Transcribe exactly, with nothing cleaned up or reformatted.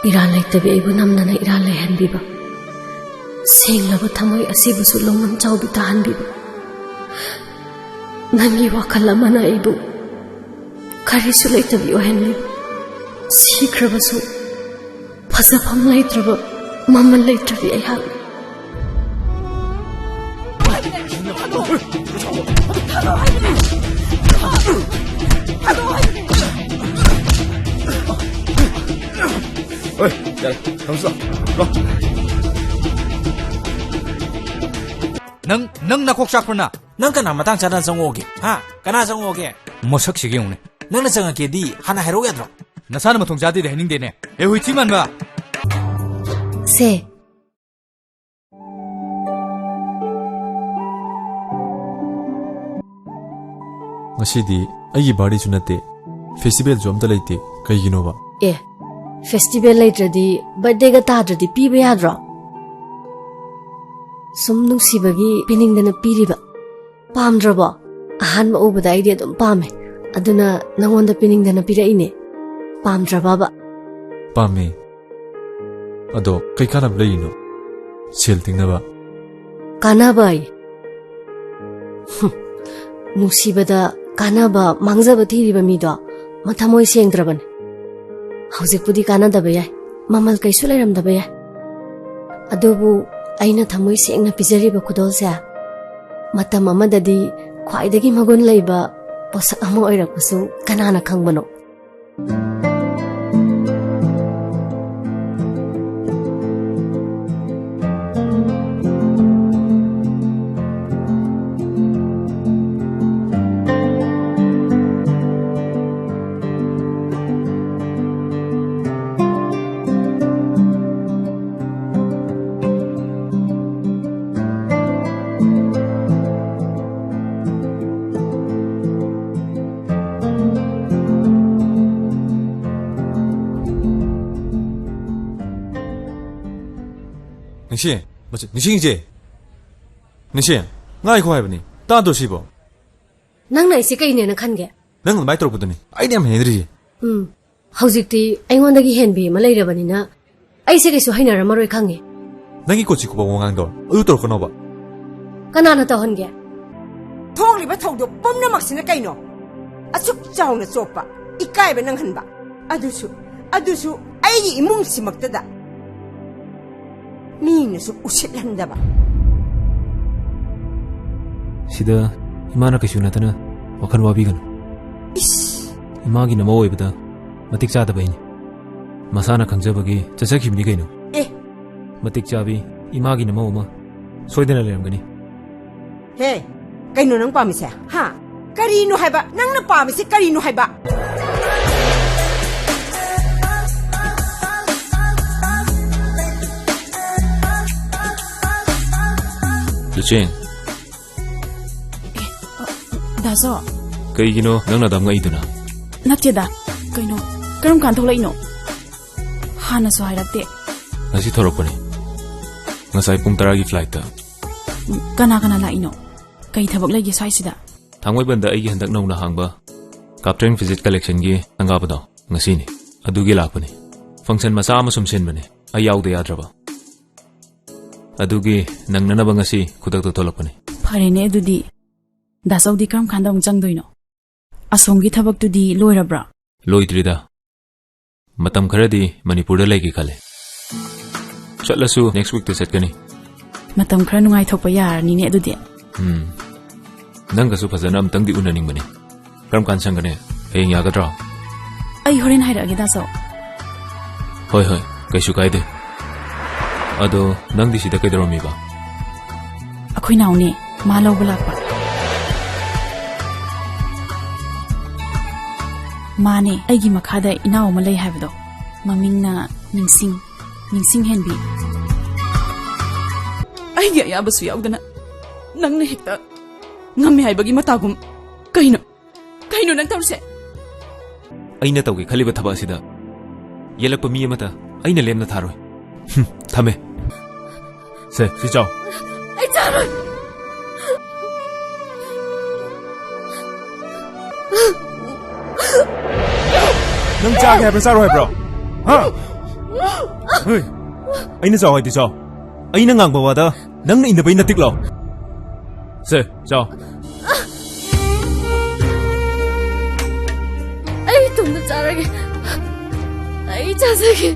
ꯏꯔꯥꯜ ꯂꯩꯇꯕꯤ ꯑꯩꯕꯨ ꯅꯝꯗꯅ ꯏꯔꯥꯜ ꯂꯩꯍꯟꯕꯤꯕ, ꯁꯦꯡꯂꯕ ꯊꯃꯣꯏ ꯑꯁꯤꯕꯨꯁꯨ ꯂꯧꯅꯝ ꯆꯥꯎꯕꯤ ꯇꯥꯍꯟꯕꯤꯕ, ꯅꯪꯒꯤ ꯋꯥꯈꯜ ꯑꯃꯅ ꯑꯩꯕꯨ ꯀꯔꯤꯁꯨ ꯂꯩꯇꯕꯤ ꯑꯣꯏꯍꯟꯕꯤꯕ, ꯁꯤꯈ꯭ꯔꯕꯁꯨ ꯐꯖꯐꯝ ꯂꯩꯇ꯭ꯔꯕ, ꯃꯃꯜ ꯂꯩꯇ꯭ꯔꯕꯤ ꯑꯩꯍꯥꯛ꯫ ꯍꯣꯏ, ꯌꯥꯔꯦ, ꯊꯝꯁꯤ ꯂꯥꯎ꯫ ꯂꯥꯎ꯫ ꯅꯪ, ꯅꯪ ꯅꯀꯣꯛ ꯆꯥꯛꯄ꯭ꯔꯅ? ꯅꯪ ꯀꯅꯥ ꯃꯇꯥꯡ ꯆꯥꯗꯅ ꯆꯪꯉꯛꯑꯣꯒꯦ? ꯍꯥ? ꯀꯅꯥ ꯆꯪꯉꯛꯑꯣꯒꯦ? ꯃꯁꯛꯁꯤꯒ ꯌꯦꯡꯉꯨꯅꯦ꯫ ꯅꯪꯅ ꯆꯪꯉꯛꯀꯦꯗꯤ ꯍꯥꯟꯅ ꯍꯥꯏꯔꯛꯎ ꯌꯥꯗ꯭ꯔꯣ? ꯅꯁꯥꯅ ꯃꯊꯣꯡ ꯆꯥꯗꯦꯗꯤ ꯍꯥꯏꯅꯤꯡꯗꯦꯅꯦ꯫ ꯑꯦ, ꯍꯨꯏ ꯊꯤ ꯃꯥꯟꯕ! ꯁꯦ꯫ ꯉꯁꯤꯗꯤ ꯑꯩꯒꯤ ꯕꯥꯔꯗꯦꯁꯨ ꯅꯠꯇꯦ, ꯐꯦꯁꯇꯤꯚꯦꯜꯁꯨ ꯑꯝꯇ ꯂꯩꯇꯦ꯫ ꯀꯩꯒꯤꯅꯣꯕ? ꯑꯦ, ꯐꯦꯁꯇꯤꯚꯦꯜ ꯂꯩꯇ꯭ꯔꯗꯤ, ꯕꯥꯔꯗꯦꯒ ꯇꯥꯗ꯭ꯔꯗꯤ ꯄꯤꯕ ꯌꯥꯗ꯭ꯔꯣ? ꯁꯨꯝ ꯅꯨꯡꯁꯤꯕꯒꯤ ꯄꯤꯅꯤꯡꯗꯅ ꯄꯤꯔꯤꯕ꯫ ꯄꯥꯝꯗ꯭ꯔꯕꯣ? ꯑꯍꯥꯟꯕ ꯎꯕꯗ ꯑꯩꯗꯤ ꯑꯗꯨꯝ ꯄꯥꯝꯃꯦ꯫ ꯑꯗꯨꯅ ꯅꯪꯉꯣꯟꯗ ꯄꯤꯅꯤꯡꯗꯅ ꯄꯤꯔꯛꯏꯅꯦ꯫ ꯄꯥꯝꯗ꯭ꯔꯕꯕ? ꯄꯥꯝꯃꯦ꯫ ꯑꯗꯣ ꯀꯩ ꯀꯥꯟꯅꯕ ꯂꯩꯔꯤꯅꯣ? ꯁꯦꯜ ꯇꯤꯡꯅꯕ? ꯀꯥꯟꯅꯕ ꯑꯌꯦ꯫ ꯍꯨꯝ, ꯅꯨꯡꯁꯤꯕꯗ ꯀꯥꯟꯅꯕ ꯃꯥꯡꯖꯕ ꯊꯤꯔꯤꯕ ꯃꯤꯗꯣ ꯃꯊꯃꯣꯏ ꯁꯦꯡꯗ꯭ꯔꯕꯅꯦ꯫ ꯍꯧꯖꯤꯛꯄꯨꯗꯤ ꯀꯥꯟꯅꯗꯕ ꯌꯥꯏ, ꯃꯃꯜ ꯀꯩꯁꯨ ꯂꯩꯔꯝꯗꯕ ꯌꯥꯏ꯫ ꯑꯗꯨꯕꯨ ꯑꯩꯅ ꯊꯃꯣꯏ ꯁꯦꯡꯅ ꯄꯤꯖꯔꯤꯕ ꯈꯨꯗꯣꯜꯁꯦ ꯃꯇꯝ ꯑꯃꯗꯗꯤ ꯈ꯭ꯋꯥꯏꯗꯒꯤ ꯃꯒꯨꯟ ꯂꯩꯕ ꯄꯣꯠꯁꯛ ꯑꯃ ꯑꯣꯏꯔꯛꯄꯁꯨ ꯀꯅꯥꯅ ꯈꯪꯕꯅꯣ? ꯅꯤꯡꯁꯤꯡ, ꯃꯁꯤ, ꯅꯤꯡꯁꯤꯡ ꯏꯆꯦ꯫ ꯅꯤꯡꯁꯤꯡ, ꯉꯥꯏꯈꯣ ꯍꯥꯏꯕꯅꯤ꯫ ꯇꯥꯗ꯭ꯔꯣ ꯁꯤꯕꯣ? ꯅꯪꯅ ꯑꯩꯁꯦ ꯀꯩꯅꯦꯅ ꯈꯟꯒꯦ? ꯅꯪ ꯑꯗꯨꯃꯥꯏꯅ ꯇꯧꯔꯛꯄꯗꯨꯅꯤ ꯑꯩꯅ ꯌꯥꯝ ꯍꯩꯅꯗ꯭ꯔꯤꯁꯦ꯫ ꯎꯝ, ꯍꯧꯖꯤꯛꯇꯤ ꯑꯩꯉꯣꯟꯗꯒꯤ ꯍꯦꯟꯕꯤ ꯑꯃ ꯂꯩꯔꯕꯅꯤꯅ ꯑꯩꯁꯦ ꯀꯩꯁꯨ ꯍꯩꯅꯔꯝꯃꯔꯣꯏ ꯈꯪꯉꯦ꯫ ꯅꯪꯒꯤ ꯀꯣꯆꯤ ꯀꯣꯄ ꯋꯥꯉꯥꯡꯗꯣ ꯑꯗꯨ ꯇꯧꯔꯛꯀꯅꯣꯕ꯫ ꯀꯅꯥꯅ ꯇꯧꯍꯟꯒꯦ? ꯊꯣꯛꯂꯤꯕ ꯊꯧꯗꯣꯛ ꯄꯨꯝꯅꯃꯛꯁꯤꯅ ꯀꯩꯅꯣ? ꯑꯁꯨꯛ ꯆꯥꯎꯅ ꯆꯣꯞꯄ, ꯏꯀꯥꯏꯕ ꯅꯪꯍꯟꯕ, ꯑꯗꯨꯁꯨ, ꯑꯗꯨꯁꯨ ꯑꯩꯒꯤ ꯏꯃꯨꯡꯁꯤꯃꯛꯇꯗ꯫ ꯃꯤꯅꯁꯨ ꯎꯁꯤꯠꯍꯟꯗꯕ꯫ ꯁꯤꯗ ꯏꯃꯥꯅ ꯀꯩꯁꯨ ꯅꯠꯇꯅ ꯋꯥꯈꯜ ꯋꯥꯕꯤꯒꯅꯨ꯫ ꯏꯁ! ꯏꯃꯥꯒꯤ ꯅꯃꯧ ꯑꯣꯏꯕꯗ ꯃꯇꯤꯛ ꯆꯥꯗꯕ ꯑꯩꯅꯤ꯫ ꯃꯁꯥꯅ ꯈꯪꯖꯕꯒꯤ ꯆꯠꯆꯈꯤꯕꯅꯤ ꯀꯩꯅꯣ꯫ ꯑꯦ! ꯃꯇꯤꯛ ꯆꯥꯕꯤ ꯏꯃꯥꯒꯤ ꯅꯃꯧ ꯑꯃ ꯁꯣꯏꯗꯅ ꯂꯩꯔꯝꯒꯅꯤ꯫ ꯍꯦ, ꯀꯩꯅꯣ ꯅꯪ ꯄꯥꯝꯃꯤꯁꯦ? ꯍꯥ? ꯀꯔꯤꯅꯣ ꯍꯥꯏꯕ? ꯅꯪꯅ ꯄꯥꯝꯃꯤꯁꯦ ꯀꯔꯤꯅꯣ ꯍꯥꯏꯕ? ꯂꯨꯆꯦꯡ꯫ ꯑꯦ, ꯑ, ꯗꯥꯖꯣ꯫ ꯀꯩꯒꯤꯅꯣ ꯅꯪꯅ ꯑꯗꯥꯝ ꯉꯛꯏꯗꯨꯅ? ꯅꯠꯇꯦꯗ꯫ ꯀꯩꯅꯣ, ꯀꯔꯝ ꯀꯥꯟ ꯊꯣꯛꯂꯛꯏꯅꯣ? ꯍꯥꯟꯅꯁꯨ ꯍꯥꯏꯔꯛꯇꯦ꯫ ꯉꯁꯤ ꯊꯣꯔꯛꯄꯅꯤ꯫ ꯉꯁꯥꯏ ꯄꯨꯡ ꯇꯔꯥꯒꯤ flightꯇ꯫ ꯎꯝ, ꯀꯅꯥ ꯀꯅꯥ ꯂꯥꯛꯏꯅꯣ? ꯀꯩ ꯊꯕꯛ ꯂꯩꯒꯦ ꯁ꯭ꯋꯥꯏꯁꯤꯗ? ꯊꯥꯡꯃꯩꯕꯟꯗ ꯑꯩꯒꯤ ꯍꯟꯗꯛ ꯅꯧꯅ ꯍꯥꯡꯕ Captain Visit Collectionꯒꯤ ꯁꯪꯒꯥꯕꯗꯣ ꯉꯁꯤꯅꯤ꯫ ꯑꯗꯨꯒꯤ ꯂꯥꯛꯄꯅꯤ꯫ Function ꯃꯆꯥ ꯑꯃ ꯁꯨꯝ ꯁꯤꯟꯕꯅꯦ꯫ ꯑꯩ ꯌꯥꯎꯗ ꯌꯥꯗ꯭ꯔꯕ꯫ ꯑꯗꯨꯒꯤ ꯅꯪꯅꯅꯕ ꯉꯁꯤ ꯈꯨꯗꯛꯇ ꯊꯣꯛꯂꯛꯄꯅꯤ꯫ ꯐꯔꯦꯅꯦ ꯑꯗꯨꯗꯤ꯫ ꯗꯥꯆꯧꯗꯤ ꯀꯔꯝ ꯀꯥꯟꯗ ꯑꯃꯨꯛ ꯆꯪꯗꯣꯏꯅꯣ? ꯑꯁꯣꯝꯒꯤ ꯊꯕꯛꯇꯨꯗꯤ ꯂꯣꯏꯔꯕ꯭ꯔꯥ? ꯂꯣꯏꯗ꯭ꯔꯤꯗ꯫ ꯃꯇꯝ ꯈꯔꯗꯤ ꯃꯅꯤꯄꯨꯔꯗ ꯂꯩꯒꯦ ꯈꯜꯂꯦ꯫ ꯆꯠꯂꯁꯨ next weekꯇ ꯆꯠꯀꯅꯤ꯫ ꯃꯇꯝ ꯈꯔ ꯅꯨꯡꯉꯥꯏꯊꯣꯛꯄ ꯌꯥꯔꯅꯤꯅꯦ ꯑꯗꯨꯗꯤ꯫ ꯎꯝ꯫ ꯅꯪꯒꯁꯨ ꯐꯖꯅ ꯑꯝꯇꯪꯗꯤ ꯎꯅꯅꯤꯡꯕꯅꯤ꯫ ꯀꯔꯝ ꯀꯥꯟ ꯁꯪꯒꯅꯤ? ꯍꯌꯦꯡ ꯌꯥꯒꯗ꯭ꯔꯣ? ꯑꯩ ꯍꯣꯔꯦꯟ ꯍꯥꯏꯔꯛꯑꯒꯦ, ꯗꯥꯆꯧ꯫ ꯍꯣꯏ, ꯍꯣꯏ, ꯀꯩꯁꯨ ꯀꯥꯏꯗꯦ꯫ ꯑꯗꯣ ꯅꯪꯗꯤ ꯁꯤꯗ ꯀꯩꯗꯧꯔꯝꯃꯤꯕ? ꯑꯩꯈꯣꯏ ꯅꯥꯎꯅꯦ, ꯃꯥ ꯂꯧꯕ ꯂꯥꯛꯄ꯫ ꯃꯥꯅꯦ, ꯑꯩꯒꯤ ꯃꯈꯥꯗ ꯏꯅꯥꯎ ꯑꯃ ꯂꯩ ꯍꯥꯏꯕꯗꯣ꯫ ꯃꯃꯤꯡꯅ ꯅꯤꯡꯁꯤꯡ, ꯅꯤꯡꯁꯤꯡ ꯍꯦꯟꯕꯤ꯫ ꯑꯩꯒꯤ ꯑꯌꯥꯕꯁꯨ ꯌꯥꯎꯗꯅ ꯅꯪꯅ ꯍꯦꯛꯇ ꯉꯝꯃꯦ ꯍꯥꯏꯕꯒꯤ ꯃꯇꯥꯒꯨꯝ꯫ ꯀꯩꯅꯣ? ꯀꯩꯅꯣ ꯅꯪ ꯇꯧꯔꯤꯁꯦ? ꯑꯩꯅ ꯇꯧꯒꯦ ꯈꯜꯂꯤꯕ ꯊꯕꯛ ꯑꯁꯤꯗ ꯌꯦꯜꯂꯛꯄ ꯃꯤ ꯑꯃꯠꯇ ꯑꯩꯅ ꯂꯦꯝꯅ ꯊꯥꯔꯣꯏ꯫ ꯍꯨꯝ, ꯊꯝꯃꯦ꯫ ꯁꯦ, ꯁꯤ ꯆꯥꯎ꯫ ꯑꯩ ꯆꯥꯔꯣꯏ꯫ ꯅꯪ ꯆꯥꯒꯦ ꯍꯥꯏꯕ꯭ꯔꯥ, ꯆꯥꯔꯣꯏ ꯍꯥꯏꯕ꯭ꯔꯣ? ꯍꯥ? ꯍꯣꯏ꯫ ꯑꯩꯅ ꯆꯥꯎ ꯍꯥꯏꯗꯤ ꯆꯥꯎ꯫ ꯑꯩꯅ ꯉꯥꯡꯕ ꯋꯥꯗ ꯅꯪꯅ ꯏꯟꯅꯕꯩ ꯅꯇꯤꯛꯂꯣ? ꯁꯦ, ꯆꯥꯎ꯫ ꯑꯩ ꯏꯇꯣꯝꯇ ꯆꯥꯔꯒꯦ꯫ ꯑꯩ ꯆꯥꯖꯒꯦ꯫